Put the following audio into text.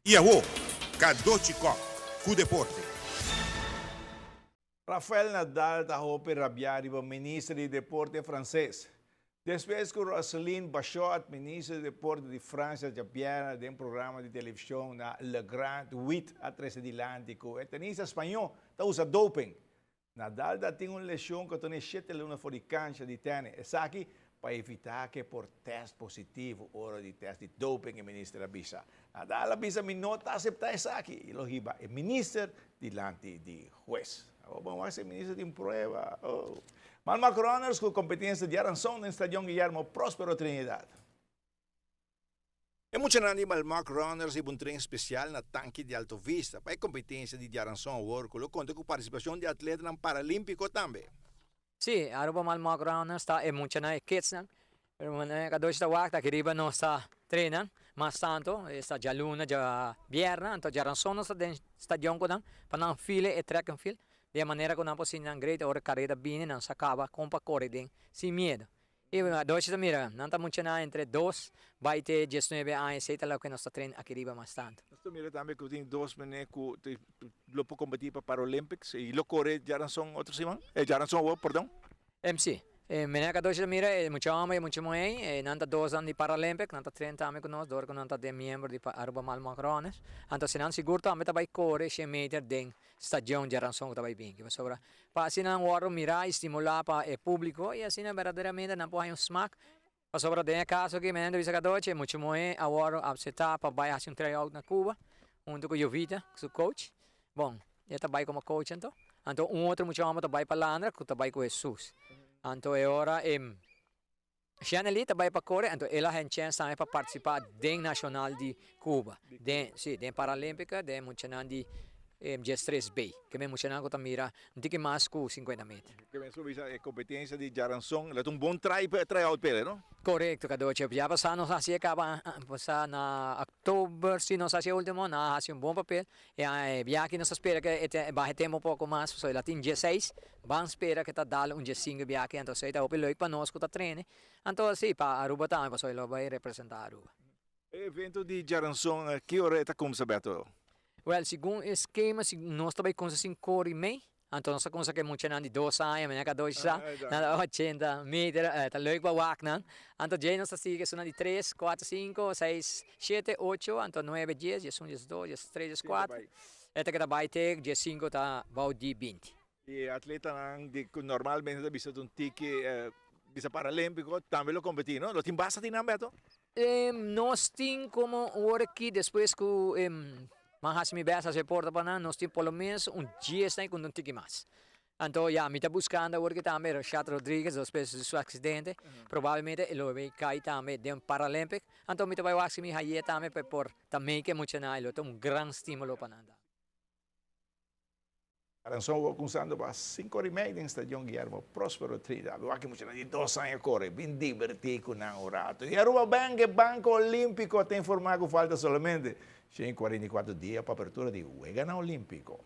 I awo, Kadochi Kok ku deporte. Rafael Nadal ta hopi rabiá riba minister di deporte franses. Despues ku Roselyne Bachot, minister di deporte di Francia djabièrnè den programa di televishon na Le Grand Huit a trese dilanti ku e tenista spañó ta usa doping. Nadal ta tin un leshon ku a tene shete luna for di kancha di tènis. Esaki pa evitá ku e por tèst positivo ora di tèst di doping, e minister a bisa. Nadal a bisa mi no ta aseptá esaki i lo hiba e minister dilanti di hues. Awor bon wak si e minister tin prueba. Oh. Malmac Runners ku kompetensia diaranson den Stadion Guillermo Prospero Trinidad. E muchanan di Malmac Runners riba un tren spesial na Tanki di Alto Vista pa e kompetensia di diaranson awor ku lo konta ku partisipashon di atletanan paralímpiko tambe. Sí, Aruba Malmac Runners ta e muchanan, e kidsnan. Pero manera Kadoshi ta wak ta aki riba nos ta trenan mas tanto, esta djaluna, djabièrnè, anto djaranson nos ta den stadion ku nan pa nan file e track and field di e manera ku nan por sinti nan great ora e kareda bini nan sa kaba kon pa kore den sin miedo. I adochi ta mira, nan ta muchanan entre dos bai te diesnuebe aña, esei ta loke nos ta train aki riba mas tantu. Nos ta mira tambe ku tin dos mene ku lo por kompetí pa Paralympics i lo kore djaranson otro siman, djaranson awor, perdon. Sí, mene ku adochi ta mira e mucha homber i e mucha muhé, nan ta dosnan di Paralympic, nan ta train tambe ku nos dor ku nan ta den miembro di Aruba Malmok Runners. Anto asina nan sigur tambe ta bai kore shen meter den stadion djaranson ku ta bai binki pasobra pa asina nan wòrdu mirá i stimulá pa e públiko i asina berdaderamente nan por haña un smak pasobra den e kaso aki mi bisa Kadochi e mucha muhé a wòrdu apseptá pa bai hasi un tryout na Cuba huntu ku Jovita su coach bon e ta bai komo coach anto anto un otro mucha hòmber ta bai pa Landra ku ta bai ku Hesus anto e ora e Shanely ta bai pa kore, anto el a hen chèns tambe pa partisipá den Nashonal di Cuba, den, sí, den Paralímpika, den muchanan di diestres B, ke men muchanan ku ta mira un tiki mas ku sinkuenta meter. Ke men so bisa e kompetensia di djaranson lo ta un bon try try out p'e, no? Korekto, Kadochi. Ya pasá nos hasi e kaba, pasá na oktober, si nos hasi e último, nan a hasi un bon papel. E biaha nos ta spera ke e baha e tempo un poko mas pasobra el a tin dieseis, ban spera ke ta dal un diesinco e biaha aki, anto esei ta hopi leuk pa nos ku ta trene, anto si pa Aruba tambe pasobra e lo bai representa Aruba. E evento di djaranson ki ora e ta kumsa Beto? Wèl segun e skema si nos ta bai kumsa sinku ora i mei, Anto nos a kumsa ku e muchanan di dos aña, mene ka dos sa, nan ta ochenta meter, ta leuk pa wak nan. Anto djei nos ta sigui ku esunnan di tres, kuater, sinku, seis, shete, ocho, anto nuebe, dies, diesun, diesdos, diestres, dieskuater, e ta keda bai te diesinku ta bou di binti. E atletanan di ku normalmente ta bisa ta un tiki bisa paralímpiko tambe lo kompetí, no? Lo tin basta di nan, Beto? Nos tin komo ora aki despues ku mi hasi mi bes hasi e porta pa nan, nos tin por lo menos un dies nan ku un tiki mas. Anto ya, mi ta buskando awor aki tambe Rashad Rodriguez despues di su aksidente, probablemente e lo bay kai tambe den Paralympic. Anto mi ta bai wak si mi haye tambe pa e por ta make e muchanan, e lo ta un gran stimulo pa nan tambe. Aranson wou kunsando pa sinku ora i mei den Stadion Guillermo Prospero Trinidad. Wak e muchanan di dos aña kore, bin dibertí ku nan un ratu. I Aruba Bank, e banko olímpiko, ta informá ku falta solamente 144 dia pa apertura di Weganan Olímpiko.